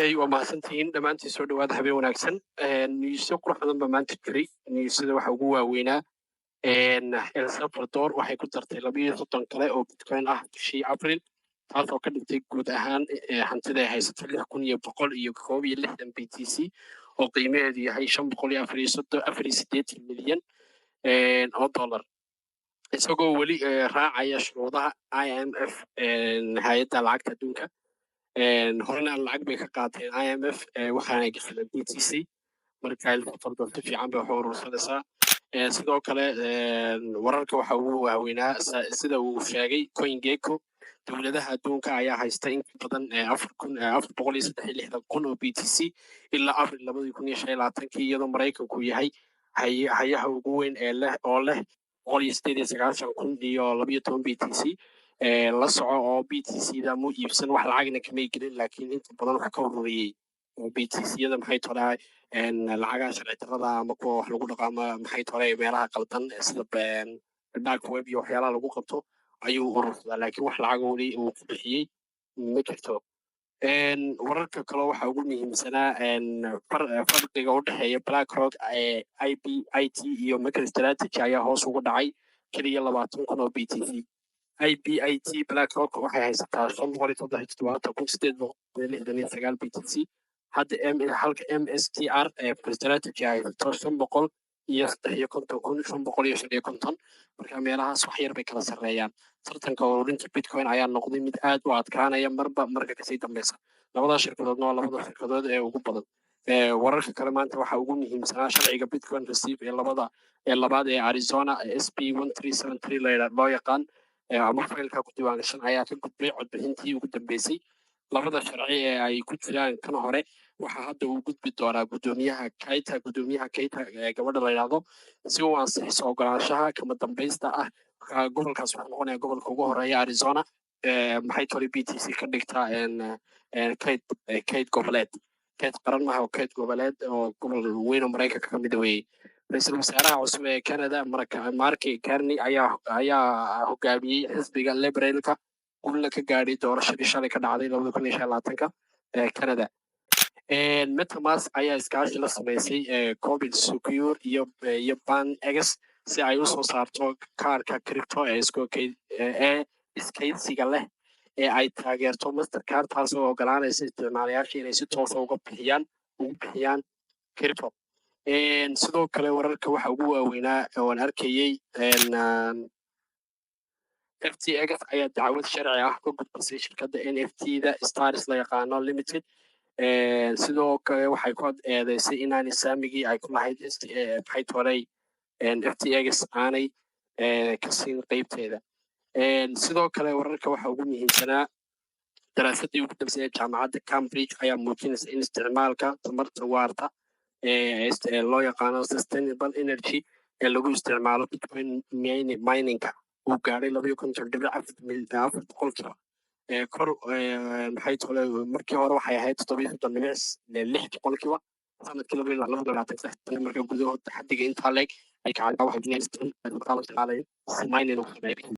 Okay, waa mahadsantihiin dhammaantiin. Soo dhawaada, habeen wanaagsan. Newsyo qurux badan baa maanta jiray. Newsyada waxa ugu waaweynaa El Salvador waxay ku dartay 32 kale oo Bitcoin ah bishii April, taasoo ka dhigtay guud ahaan hantida ay haysato 6161 BTC oo qiimaheedu yahay 534, 84 milyan oo dollar, isagoo weli raacaya shuruudaha IMF, hay'adda lacagta adduunka. Horena lacag bay ka qaateen IMF, waxaanay gashadeen BTC. Marka El Salvador si fiican bay wax u urursanaysaa. Sidoo kale wararka waxa ugu waaweynaa, sida uu sheegay CoinGecko, dowladaha adduunka ayaa haysta in ka badan 4,000, 463,000 oo BTC ilaa Abril 2025-kii, iyadoo Maraykanku yahay hayaha ugu weyn ee leh oo leh 198,012 BTC. La soco oo BTC da mu iibsan, wax lacagna kamay gelin, laakiin inta badan wax ka ururiyey BTC-yada, maxay tolaa, lacagaha sharci darrada ama kuwa wax lagu dhaqo ama, maxay tolay, meelaha qaldan sida dark web iyo waxyaalaha lagu qabto ayuu urursadaa, laakiin wax lacag weli uu ku bixiyey ma jirto. Wararka kale waxaa ugu muhiimsanaa farqiga u dhexeeya BlackRock, IBIT iyo MicroStrategy ayaa hoos ugu dhacay keliya 20,000 oo BTC. IBIT BlackRock waxay haysataa 573,869 BTC hadda, halka MSTR Strategy ay haysato 553,555. Marka meelahaas wax yar bay kala sarreeyaan. Tartanka ururinta Bitcoin ayaa noqday mid aad u adkaanaya marba marka kasii dambeysa. Labada shirkadoodna waa labada shirkadood ee ugu badan. Wararka kale maanta waxaa ugu muhiimsanaa sharciga Bitcoin Reserve ee labada ee labaad ee Arizona, SB 1373 loo yaqaan ama faylka ku diiwaangashan, ayaa ka gudbay codbixintii ugu dambeysay. Labada sharci ee ay ku jiraan kan hore waxaa hadda uu gudbi doonaa gudoomiyaha Keita ee gabadha la yidhaahdo si uu ansixiso ogolaanshaha kama dambaysta ah. Marka gobolkaas wuxuu noqonayaa gobolka ugu horeeya Arizona maxay tole BTC ka dhigtaa kayd goboleed, kayd qaran maaha oo kayd goboleed oo gobol weyn oo Maraykanka ka mid weeye. Ra-iisul wasaaraha cusub ee Canada, marka Mark Carney, ayaa hogaamiyey xisbiga Liberalka, gulna ka gaadhay doorashadii shalay ka dhacday 2025-ka ee Canada. MetaMask ayaa iskaashi la sameysay Coinsecure iyo BingX si ay usoo saarto kaarka crypto ee iskaydsiga leh ee ay taageerto Mastercard, taas oo ogolaanaysa isticmaalayaasha inay si toosa uga bixiyaan crypto. Sidoo kale wararka waxa ugu waaweynaa oo aan arkayey, FTX ayaa dacwad sharci ah ka gudbisay shirkadda NFT-da Stars la yaqaano Limited. Sidoo kale waxay ku eedeysay inaanay saamigii ay ku lahayd, maxay tolay, FTX aanay ka siin qeybteeda. Sidoo kale wararka waxa ugu muhiimsanaa daraasadii ugu dambeysay ee jaamacadda Cambridge ayaa muujinaysa in isticmaalka tamarta waarta ee loo yaqaano sustainable energy ee lagu isticmaalo Bitcoin miningka uu gaadhay 52.4%. Kor, maxay tole, markii hore waxay ahayd 37.6% sanadkii 2023. Marka gudahood xaddiga intaa leeg ay kacay waxay mining lagu sameeyo.